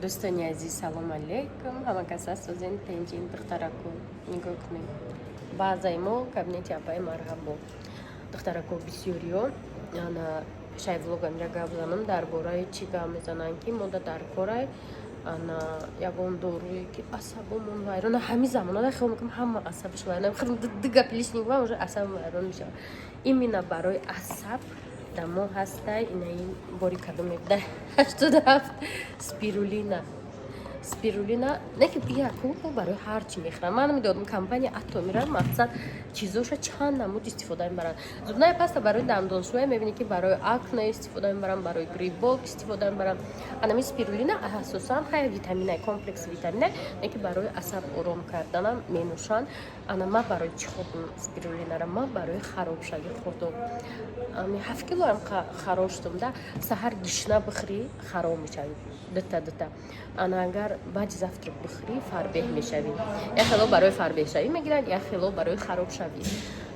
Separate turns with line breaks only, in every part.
Дӯстони азиз, салом алейкум. Ҳама кас ҳастозен, тинҷин? Духтараку, нигоҳ кунед, баъзаи мо кабинети апаи Марҳабо. Духтараку, бисёриё ана шай влогамира гап занам, дар бораи чӣ гап мезананд, ки мода дар корай ана ягон доруе, ки асабомон вайрона. Ҳамин замонада хел мекунам, ҳама асабаш вайрона. Ду гапи лишний гӯям, уже асабам вайрон мешавад. Именно барои асаб дар мо ҳастай инаи бори кадоме, 87, спирулина. Спирулина не ки яку барои ҳар чӣ мехӯрам. Ман намедонам, компания Атомира мақсад чизоша чанд намуд истифода мебаранд. Зубная паста барои дандоншӯя мебинӣ, ки барои акне истифода мебаранд, барои грибок истифода мебаранд. Анами спирулина асосан хай витаминай, комплекс витаминай, не ки барои асаб ором карданам менӯшанд. Ана ман барои чӣ хӯрдам спирулинара? Ман барои харобшавӣ хӯрдам. 7 килоам хароб шудам да. Саҳар гишна бихӯрӣ, хароб мешавӣ, дута дута. Ана агар баъди завтрак бихӯрӣ, фарбеҳ мешавӣ. Як хело барои фарбеҳшавӣ мегиранд, як хело барои харобшавӣ.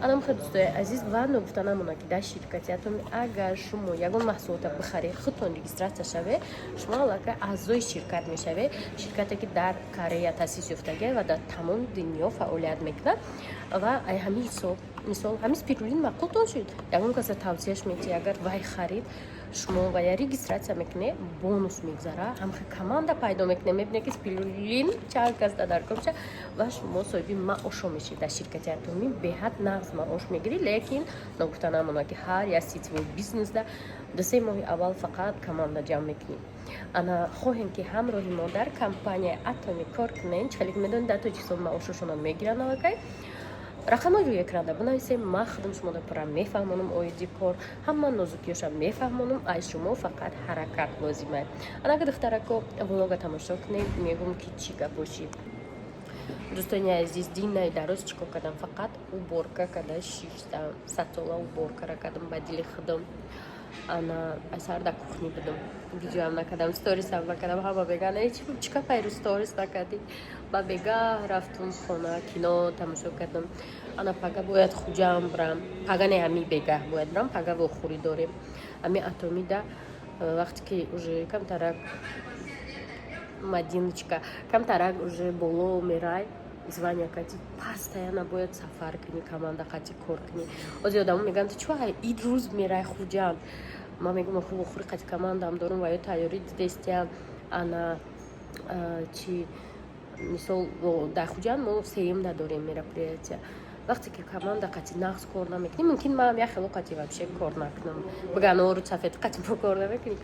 Анам хел, дӯстои азиз, ва ногуфта намонад, ки дар ширкати Атоми агар шумо ягон маҳсулота бихаред, худтон регистрация шавед, шумо аллакай аъзои ширкат мешавед. Ширкате, ки дар Корея таъсис ёфтагия ва дар тамоми дунё фаъолият мекунад. Ва ай ҳамин ҳисоб, мисол, ҳамин спирулин маъқултон шуд, ягон каса тавсияш метиҳед, агар вай харид, шумо ва я регистрация мекунед, бонус мегзара, ҳамхел команда пайдо мекунед, мебинед, ки спирулин чанд кас дар кор меша ва шумо соҳиби маошо мешед. Дар ширкати Атомӣ беҳад нағз маош мегирӣ. Лекин ногуфта намонад, ки ҳар як сетевой бизнесда 2-3 моҳи аввал фақат команда ҷамъ мекунӣ. Ана хоҳем, ки ҳамроҳи мо дар компанияи Атоми кор кунем. Чӣ медонед, дар Тоҷикистон маошошонро мегиранд аллакай. Рақамҳои рӯи экранда бинависем, ман худам шуморо пурра мефаҳмонам, оиди кор ҳама нозукиёша мефаҳмонам. Аз шумо фақат ҳаракат лозима. Анака, духтарако, влога тамошо кунем, мегӯм, ки чӣ гап бошӣ. Дӯстони азиз, динаи дароз чӣ кор кардам? Фақат уборка карда шиштам. Сатола уборкара кардам ба дили худам. Ана асар дар кухни будам, видеоам накардам, сторисам накардам. Ҳама мегӯянд: «Чӣ капайру сторис накардӣ?» Ба бегаҳ рафтум хона, кино тамошо кардам. Ана пага бояд Хуҷам бирам. Пага не, ҳами бегаҳ бояд бирам, пага вохӯрӣ дорем. Ҳами Атомида вақте ки уже камтарак мадиночка, камтарак уже боло мерай, звания кати, постоянно бояд сафар кунӣ, команда қати кор кунӣ. Ози одамо мегӯянд: «Ту чӣ ид рӯз мерай Хуҷанд?» Ман мегӯям: «Охи, вохӯри қати командаам дорум ва ё тайёрӣ дидестиям». Ана чи, мисол, дар Хуҷанд мо сеюмда дорем мероприятия. Вақте ки команда қати нағз кор намекунӣ, мумкин ман як хело қати вообще кор накунам, биган: «Ору сафед, қати мо кор намекунӣ».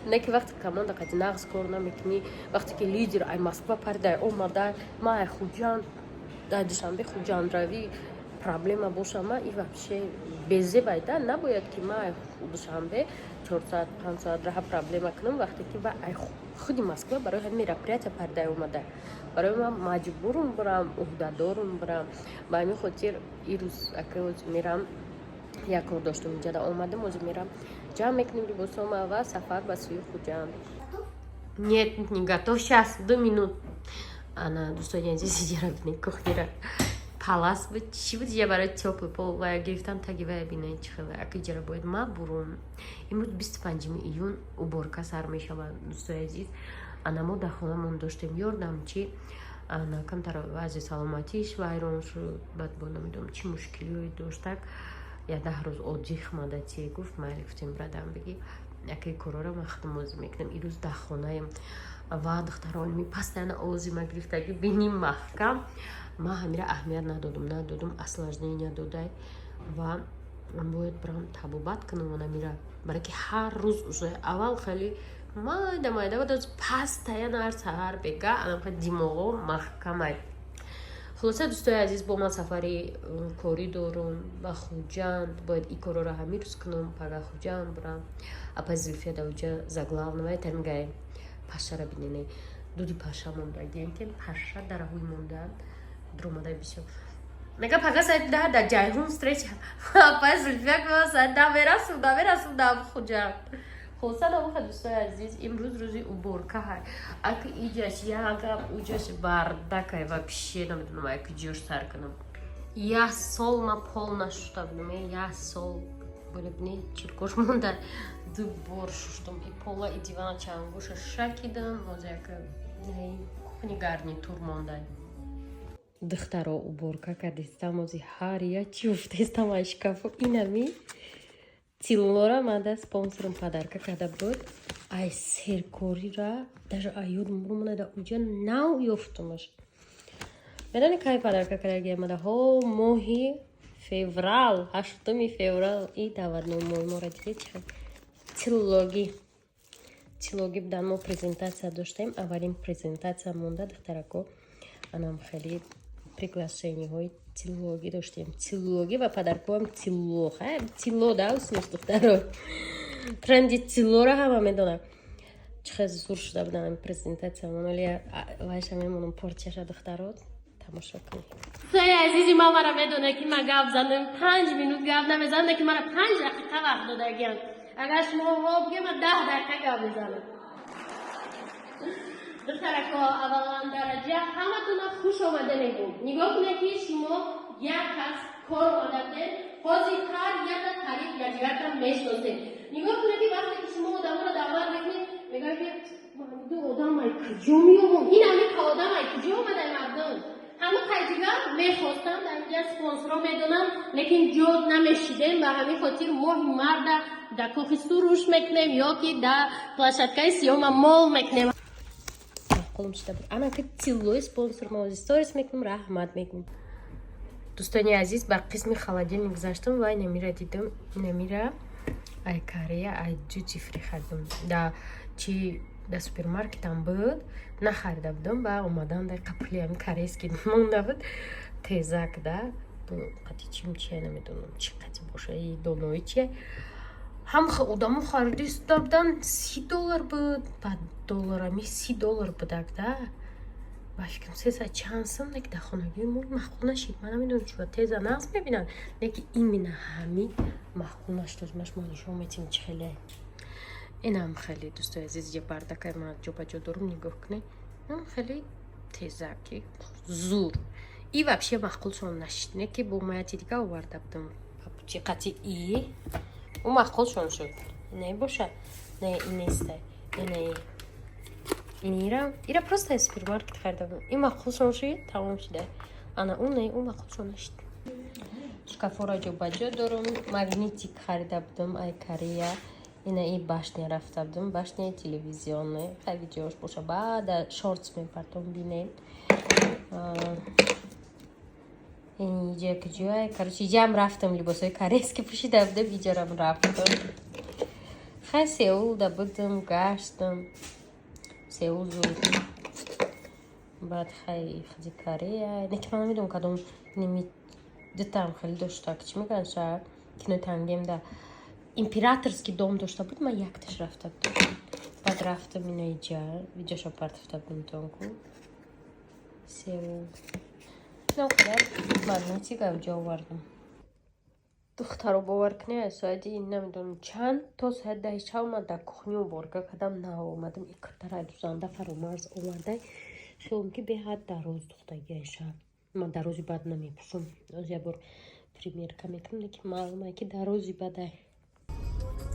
Не ки вақте команда қати нағз кор намекунӣ, вақте ки лидер ай Москва паридай омада, ман ай Хуҷанд, дар Душанбе Хуҷандравӣ проблема боша, ма и вообще безебайда. Набояд, ки ма ай Душанбе 4 соат, 5 соат раҳа проблема кунам, вақте ки ва ай худи Москва барои ҳамин мероприятия паридай омада. Барои ман маҷбурум бирам, уҳдадорум бирам. Ба ҳамин хотир ирӯз ака мерам, як кор доштум, инҷада омадам, озир мерам, ҷамъ мекунем либосома ва сафар ба сӯи Хуҷанд. Нет, не готов, сейчас, 2 минут. Ана, дӯстони азиз, иҷара бинед, кухнира палас буд, чӣ буд, ия барои тёплый пол вая гирифтам, таги вая бинед, чӣ хеле. Ака иҷара бояд ма бурум. Имрӯз 25-уми июн уборка сар мешавад, дӯстои азиз. Ана мо дар хонамон доштем ёрдамчи, ана камтар вазъи саломатиш вайрон шуд, баъд бо намедонам чӣ мушкилиҳое доштак, я 10 рӯз отдых мадати гуфт. Майли, гуфтем, брадам бигӣ, якаи корора ман худам озӣ мекунам. Ирӯз дар хонаем ва духтарони постоянно овози ма гирифтаги, бини маҳкам. Ман ҳамира аҳамият надодум, надодум, осложнения додай ва бояд бирам табобат кунам. Онамира барои ки ҳар рӯз уже аввал хеле майда майда буд, постоянно ҳар саҳар бега анамха димоғо маҳкамай. Хулоса, дӯстои азиз, бо ман сафари корӣ дорум ба Хуҷанд. Бояд и корора ҳамин рӯз кунам, пага Хуҷанд бирам. Апа Зулфия даоҷа заглавнавай тармигай. Пашара бинене, дуди паша монда, ки паша дараҳои мондаанд, дуромадай бисёр. Мега: «Пага саати 10 дар Ҷайҳун встреча». Апа Зулфия гуфт: «Саати 10 мерасум, намерасум дар Хуҷанд». Хулоса, намуха, дӯстои азиз, имрӯз рӯзи уборка ҳай. Аки иҷаш як гап, уҷаш бардакай, вообще намедонам, аки ҷош сар кунам. Як сол ма пол нашуста будам, як сол. Боле бини, чиркош монда. Ду бор шуштум и пола, и дивана, чангуша шакидам. Ҳозир яка кухни гарнитур мондай. Духтаро, уборка кардистам, ози ҳар як чи уфтестам аз шкафу. Инами тиллора мада спонсорам подарка карда буд. Ай серкорира даже ай ёдам бурмонада, уҷа нав ёфтумаш. Медони, кай подарка кардагия мада? Ҳо, моҳи феврал, 8 феврал. И даъватномаи моро дидед, чи тиллогӣ тиллогӣ будан. Мо презентатсия доштем, аввалин презентатсия монда, духтарако. Анам хеле приглашениҳои тиллогӣ доштем, тиллогӣ ва подаркоам тилло. Тилло да уснус, духтаро, тренди тиллоро ҳама медонам. Чӣ хел зур шуда будам презентатсия. Оли вайша мемонам, порчаша, духтаро, тамошо кунед. Дӯстои азизи ма, мара медонад, ки ман гап занам 5 минут гап намезанам, ки мара 5 дақиқа вақт додагиам. Агар шумо ҳо бигем, ман 10 дақиқа гап мезанам. Духтарако, аввалан дараҷа ҳаматона хуш омада мегӯм. Нигоҳ кунед, ки шумо як кас кор омадатен, ҳозир ҳар якта тариқ гаҷиратам мешносед. Нигоҳ кунед, ки вақте ки шумо одаморо даъват мекунед, мегӯяд, ки ду одам ай куҷо меомам, ин ҳамин одам ай куҷо омадай. Мардум ҳамин қайдига мехостанд дар инҷа, спонсорро медонам, лекин ҷо намешидем. Ба ҳамин хотир моҳи марда дар кохи Суруш мекунем ё ки дар площадкаи Сиёма Мол мекунем. Маъқулм шуда буд. Ана ки тиллои спонсор ма ози сторис мекунам, раҳмат мекунам. Дӯстони азиз, ба қисми холодильник гузаштам ва инамира дидам. Инамира ай Корея, ай duty free харидам. Да чи да супермаркетам буд, нахарида будам. Ба омадан дар қапли ами корейский монда буд, тезак да қати чим чия, намедонам, чи қати боша, и донои чия. Ҳам одамо харида будан, 30 доллар буд, ба долларами 30 доллар будак да. Ба фикрам, сесад чанд сум. Леки дар хонагии мо маъқул нашид. Ман намедонам, чӣ теза нағз мебинанд, леки именно ҳами маъқул нашуд. Ма шумо нишон метим, чи хеле инам хеле. Дӯстои азиз, ҷа бардакай ман ҷобаҷо дорум, нигоҳ кунед. Инам хеле тезаки зур и вообще маъқулшон нашид, не ки бо маяти дига оварда будам, папучи қати и ӯ маъқулшон шуд. Не боша, не, инеста, ине инира, ира просто аз супермаркет харида будам. Ин маъқулшон шуд, тамом шуда. Ана ӯ не, ӯ маъқулшон нашид. Шкафора ҷобаҷо дорум. Магнитик харида будам ай Корея. Ина и башня рафта будам, башняи телевизионе. Хай, видеош боша, баъда шортс мепартом, бинед. Иҷа куҷое? Короче, иҷаам рафтам, либосҳои корейски пӯшида будам, иҷарам рафтам. Хай, Сеул да будам, гаштам. Сеул зуд. Баъд хай хиди Корея. Не ки ман намедонам, кадом ними дутаам хеле дошта, чӣ мегӯянд, шаҳр кинои тангем да императорский дом дошта буд, ман якташ рафта будам. Баъд рафтам ина иҷа, видеошо партофта будам тонку. Сеул. Инам қадар магнитик авҷо овардам. Духтаро, бовар кунед, аз соати намедонам чанд то соати 10 шаб ман дар кухня уборка кардам, нав омадам. И киртара дузанда Фаромарз овардай. Хиёлам ки беҳад дароз духтагиай шаб. Ман дарози бад намепӯшам. Оз як бор примерка мекунам, лекин маълума ки дарози бадай.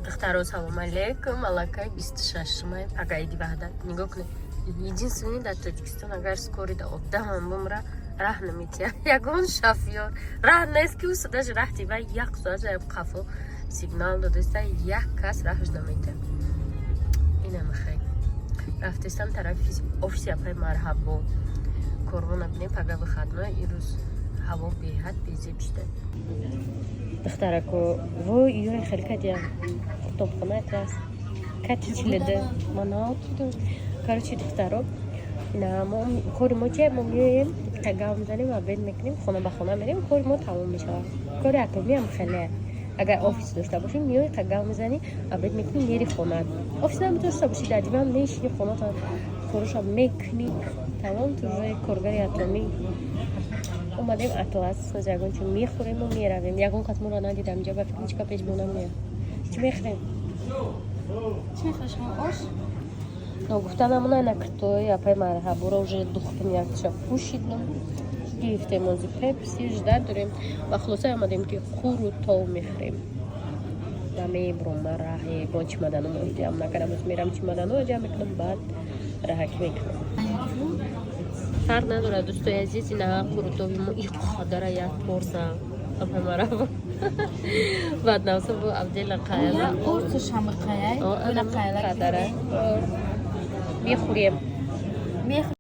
Духтаро, салом алейкум. Аллакай 26 май, пага иди Ваҳдат. Нигоҳ кунед. Единственный дар Тоҷикистон, агар скорый да одамам бумра, раҳ наметиҳад. Ягон шофёр раҳ нест, ки ӯ даже раҳ тива як соат за қафо сигнал додеста, як кас раҳш наметиҳад. Инам хай. Рафтестам тарафи офиси апай Марҳабо. Корвона бинем, пага выходной, ирӯз ҳаво беҳад безеб шуда. Духтарако, вой, ёй, хеле кадиям. Китобхона аст. Кати чиледа. Ман дидам. Короче, духтаро, ина мо кори мо че? Мо меоем, гав мезанем, обед мекунем, хона ба хона мерем, кори мо тамом мешавад. Кори атомиам хеле. Агар офис дошта бошӣ, меои, гав мезанӣ, обед мекунӣ, мери хона. Офис намедошта бошӣ, дар диван мешинӣ, хоната короша мекунӣ, тамом, ту уже коргари атомӣ. Омадем Атлас, ҳоз ягон чо мехӯрему меравем. Ягон кас моро надидам инҷа, ба фикр ҳеҷ ка пеш мо намеяд. Чӣ мехӯрем?
Чӣ мехоҳӣ шумо? Ош?
Ногуфта намона, накртой апай Марҳаборо уже духтум, якташа пӯшидам, гирифтем, ози пепси жда дорем. Ва хулоса омадем, ки қурутов мехӯрем. Ба мебурам ман раҳе бо чемоданомо ҷамъ накардам. Боз мерам, чемоданоро ҷамъ мекунам, баъд раҳакӣ мекунам. Фарқ надорад, дӯстои азиз. Ина қурутоби мо и қадара, як порса апамараба. Баъд навса бо абдела қаяла.
Порсаш ҳама қаяй.
Қадара мехӯрем.
Мехӯрем.